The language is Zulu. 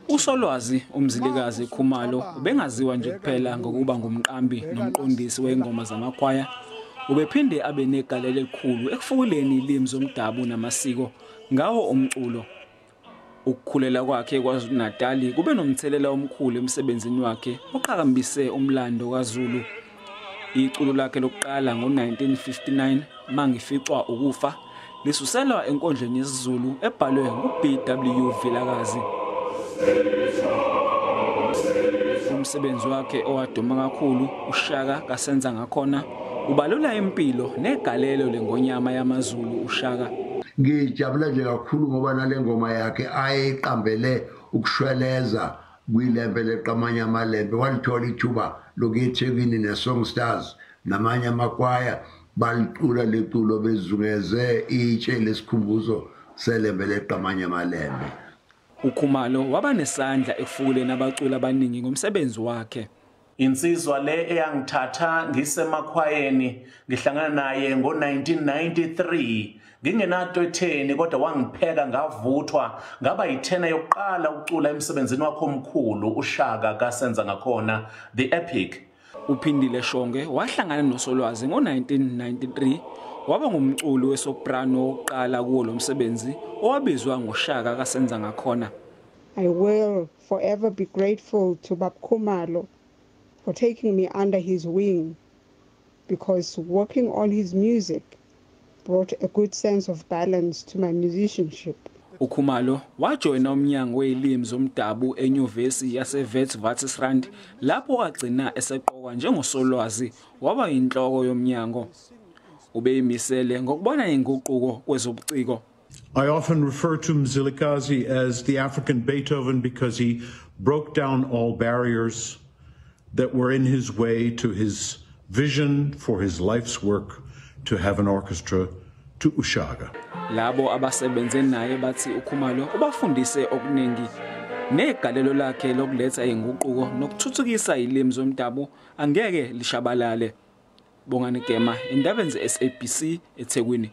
USolwazi uMzilikazi Khumalo ubengaziwa nje kuphela ngokuba ngumqambi nomqondisi wezingoma zamakhwaya, ubephinde abe negalelo elikhulu ekufukuleni ilimi zomdabu namasiko ngawo umculo. Ukukhulela kwakhe KwaZulu-Natali kube nomthelela omkhulu emsebenzini wakhe oqhakambise umlando kaZulu. Iculo lakhe lokuqala ngo-1959, "Mangificwa Ukufa", lisuselwa enkondlweni yesiZulu ebhalwe ngu-B.W Vilakazi. Umsebenzi wakhe owaduma kakhulu, uShaka kaSenzangakhona, ubalula impilo negalelo lengonyama yamaZulu uShaka. Ngijabula nje kakhulu ngoba nale ngoma yakhe ayiqambele ukushweleza kwiLembe Leqamanye Amalembe, walithola ithuba lokuya eThekwini ne-Song Stars namanye amakwaya, balicula leculo bezungeze itshe lesikhumbuzo seLembe Leqamanye Amalembe. UKhumalo waba nesandla ekufukuleni abaculi abaningi ngomsebenzi wakhe. Insizwa le eyangithatha ngisemakhwayeni, ngihlangana naye ngo-1993 ngingenato etheni, kodwa wangipheka ngavuthwa, ngaba yithena yokuqala ukucula emsebenzini wakho omkhulu, uShaka kaSenzangakhona The Epic. UPhindile Shonge wahlangana noSolwazi ngo-1993, waba ngumculi wesoprano wokuqala kuwo lo msebenzi owabizwa ngoShaka kaSenzangakhona. I will forever be grateful to Bab Khumalo for taking me under his wing, because working on his music brought a good sense of balance to my musicianship. UKhumalo wajoyina umnyango wezilimi zomdabu eNyuvesi yaseWitwatersrand, lapho agcina eseqokwa njengosolwazi, waba yinhloko yomnyango. Ubeyimisele ngokubona inguquko kwezobuciko. I often refer to Mzilikazi as the African Beethoven because he broke down all barriers that were in his way to his vision for his life's work to have an orchestra to Ushaka. Labo abasebenze naye bathi uKhumalo ubafundise okuningi, negalelo lakhe lokuletha inguquko nokuthuthukisa ilimi zomdabu angeke lishabalale. Bongani Gema, indaba ze-SABC, eThekwini.